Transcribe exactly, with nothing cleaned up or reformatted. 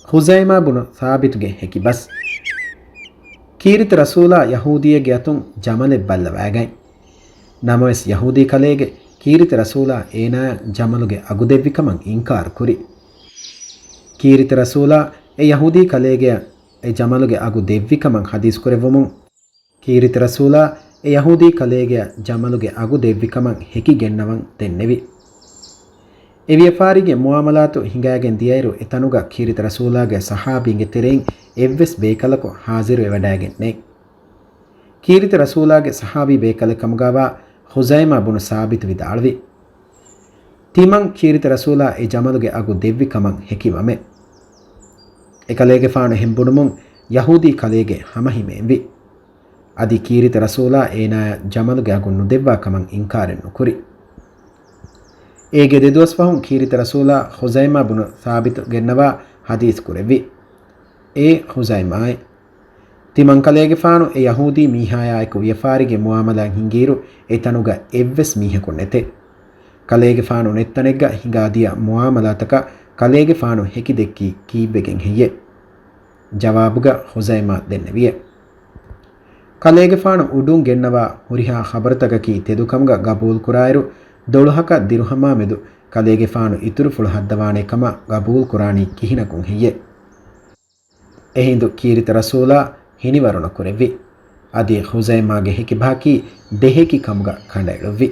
ޚުޒައިމާ ބުނު ސާބިތުގެ ހެކިބަސް. ކީރިތި ރަސޫލާ ޔަހޫދީއެއްގެ އަތުން ޖަމަލެއް ބައްލަވައިގަތް. ނަމަވެސް ޔަހޫދީ ކަލޭގެ ކީރިތި ރަސޫލާ އޭނާއަށް ޖަމަލުގެ އަގު ދެއްވި ކަމަށް އިންކާރު ކުރި. ކީރިތި ރަސޫލާ އެ ޔަހޫދީ ކަލޭގެއަށް އެ ޖަމަލުގެ އަގު ދެއްވި ކަމަށް ޙަދީޘް ކުރެއްވުމުން، ކީރިތި ރަސޫލާ އެ ޔަހޫދީ ކަލޭގެއަށް ޖަމަލުގެ އަގު ދެއްވި ކަމަށް ހެކި ގެންނަވަން ދެންނެވި. އެ ވިޔަފާރީގެ މުއާމަލާތު ހިނގައިގެން ދިޔައިރު އެ ތަނުގަ ކީރިތި ރަސޫލާގެ ޞަޙާބީންގެ ތެރެއިން އެއްވެސް ބޭކަލަކު ޙާޟިރުވެވަޑައިގެން ނެތް. ކީރިތި ރަސޫލާގެ ޞަޙާބީ ބޭކަލެއް ކަމުގަވާ ޚުޒައިމާ ބުނު ސާބިތު ވިދާޅުވި. ތިމަން ކީރިތި ރަސޫލާ އެ ޖަމަލުގެ އަގު ދެއްވި ކަމަށް ހެކިވަމެ. އެކަލޭގެފާނު އެހެން ބުނުމުން ޔަހޫދީ ކަލޭގެ ހަމަހިމޭންވި. އަދި ކީރިތި ރަސޫލާ އޭނާއަށް ޖަމަލުގެ އަގު ނުދެއްވާ ކަމަށް އިންކާރެއް ނުކުރި. އޭގެ ދެދުވަސް ފަހުން ކީރިތި ރަސޫލާ ޚުޒައިމާ ބުނު ސާބިތު ގެންނަވާ ޙަދީޘް ކުރެއްވި. އޭ ޚުޒައިމާއޭ! ތިމަން ކަލޭގެފާނު އެ ޔަހޫދީ މީހާޔާއެކު ވިޔަފާރީގެ މުއާމަލާތް ހިންގިއިރު އެ ތަނުގަ އެއްވެސް މީހަކު ނެތެ. ކަލޭގެފާނު ނެތްތަނެއްގަ ހިނގާދިޔަ މުއާމަލާތަކަށް ކަލޭގެފާނު ހެކިދެއްކީ ކީއްވެގެން ހެއްޔެ؟ ޖަވާބުގަ ޚުޒައިމާ ދެންނެވިއެ. ކަލޭގެފާނު އުޑުން ގެންނަވާ ހުރިހާ ޚަބަރުތަކަކީ ތެދުކަމުގަ ގަބޫލުކުރާއިރު، ދޮޅުހަކަށް ދިރުހަމާ މެދު ކަލޭގެފާނު އިތުރުފުޅު ހައްދަވާނޭ ކަމަށް ގަބޫލުކުރާނީ ކިހިނަކުން ހެއްޔެ؟ އެހިނދު ކީރިތި ރަސޫލާ ހިނިވަރުނުކުރެއްވި. އަދި ޚުޒައިމާގެ ހެކިބަހަކީ ދެހެކި ކަމުގަ ކަނޑައެޅުއްވި.